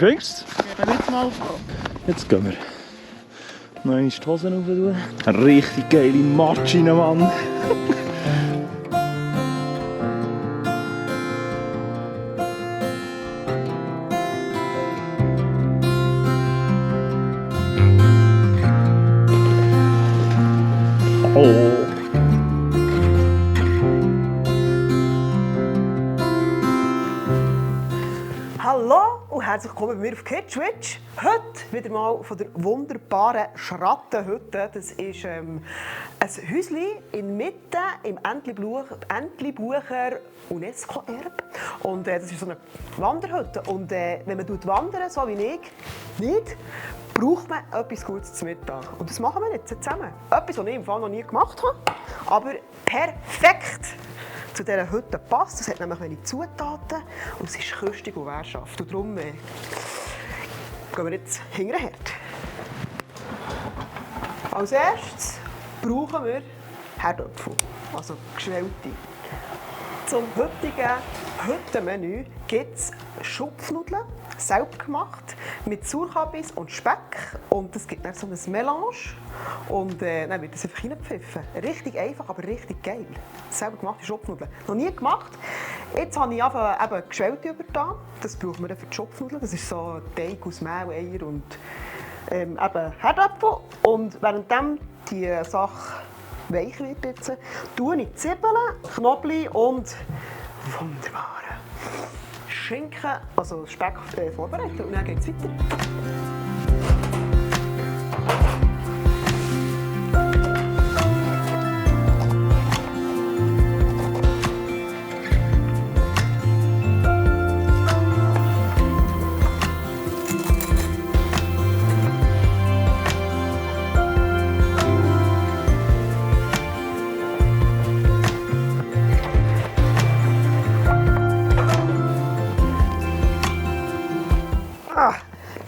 findest du es? Ja, jetzt mal vor. Jetzt gehen wir. Noch einmal die Hosen rauf tun. Eine richtig geile Maschine, Mann. Oh. Hallo und herzlich willkommen bei mir auf Kidswitch. Heute wieder mal von der wunderbaren Schrattenhütte. Das ist ein Häuschen inmitten im Entlebucher UNESCO-Erbe. Und das ist so eine Wanderhütte. Und wenn man wandert, so wie ich, nicht, braucht man etwas Gutes zum Mittag. Und das machen wir jetzt zusammen. Etwas, was ich im Fall noch nie gemacht habe, aber perfekt zu dieser Hütte passt. Es hat nämlich wenig Zutaten und es ist köstlich und Währschaft. Und darum gehen wir jetzt hinterher. Als erstes brauchen wir Herdöpfel, also geschwellte. Zum heutigen Hüttenmenü gibt es Schupfnudeln, selbst gemacht, mit Sauerkabis und Speck. Und es gibt dann so ein Melange. Und dann wird das einfach reingepfiffen. Richtig einfach, aber richtig geil. Selber gemachte Schupfnudeln. Noch nie gemacht. Jetzt habe ich eben geschwellte übertan. Das brauchen wir dann für die Schupfnudeln. Das ist so ein Teig aus Mehl, Eier und eben Herdöpfel. Und währenddem die Sache weich wird, jetzt, tue ich Zwiebeln, Knoblauch und wunderbaren Schinken, also Speck vorbereiten. Und dann geht es weiter.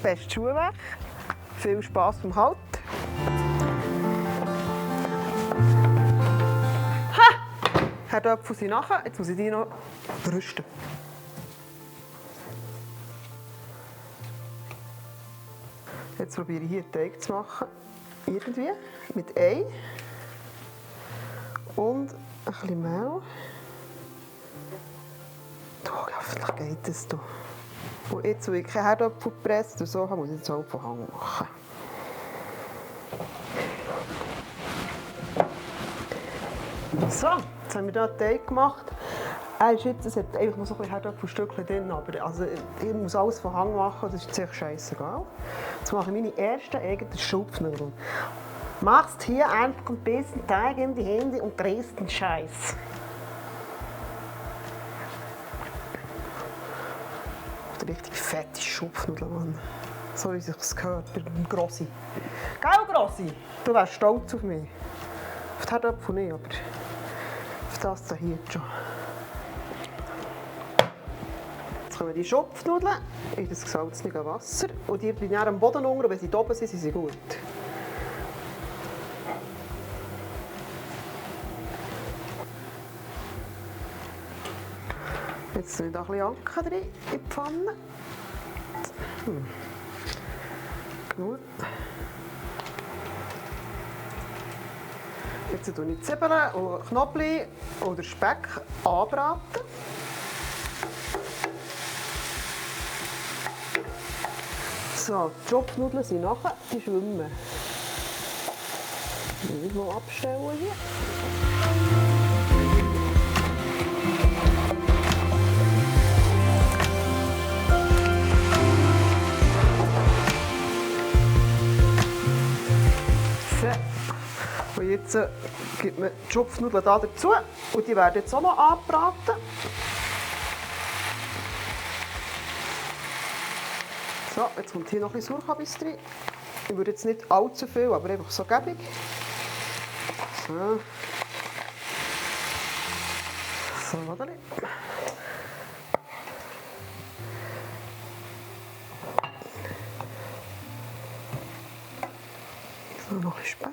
Beste Schuhe weg. Viel Spass beim Halt. Ha! Herdöpfel sind nachher. Jetzt muss ich die noch rüsten. Jetzt probiere ich hier einen Teig zu machen. Irgendwie. Mit Ei. Und ein bisschen Mehl. Oh, hoffentlich geht es. Und jetzt, weil ich keine Herdöpfel gepresst und so habe, muss ich jetzt auch von Hand machen. So, jetzt haben wir hier einen Teig gemacht. Es hat einfach noch so ein bisschen Herdöpfelstückchen drin, aber also, ich muss alles von Hand machen, das ist ziemlich scheissegal. Jetzt mache ich meine ersten eigenen Schupfnudeln. Machst hier einfach ein bisschen Teig in die Hände und drehst den Scheiß. Richtig fette Schupfnudeln, Mann. So wie sich das gehört, bei dem Grossi. Gell, Grossi? Du wärst stolz auf mich. Auf die Herdöpfel nicht, aber auf das hier schon. Jetzt kommen die Schupfnudeln in das gesalzene Wasser. Und die bleiben am Boden unten, und wenn sie oben sind, sind sie gut. Jetzt tue ich da ein bisschen Anke drin in die Pfanne. Gut. Jetzt tue ich Zwiebeln und Knoblauch oder Speck anbraten. So, die Schupfnudeln sind nachher, die schwimmen. Ich mal abstellen hier. Und jetzt gibt man die Schupfnudeln hier dazu und die werden jetzt auch noch angebraten. So, jetzt kommt hier noch ein bisschen Sauerkabis drin. Ich würde jetzt nicht allzu viel, aber einfach so gäbig. So. So, warte. So, noch ein Speck.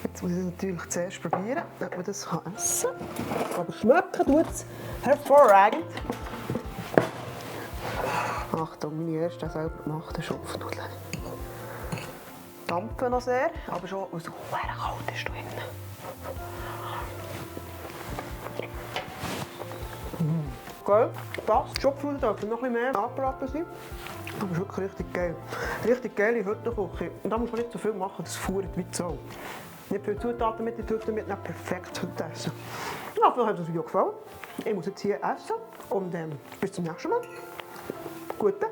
Jetzt muss ich natürlich zuerst probieren, ob man das essen kann. Aber schmecken tut es hervorragend. Achtung, meine ersten selber gemachten Schupfnudeln. Dampfen noch sehr, aber schon aus verdammt kalt ist da drin. Geil, passt. Die Schupfnudeln dürfen noch ein bisschen mehr angebraten sein. Aber es ist wirklich richtig geil. Richtig geile Hüttenküche. Und da muss man nicht so viel machen, das fuhrt wie die Sau. Nicht viele Zutaten mit in die Hütte mitnehmen, perfekt zu essen. Ja, vielleicht hat euch das Video gefallen. Ich muss jetzt hier essen und bis zum nächsten Mal. Gute.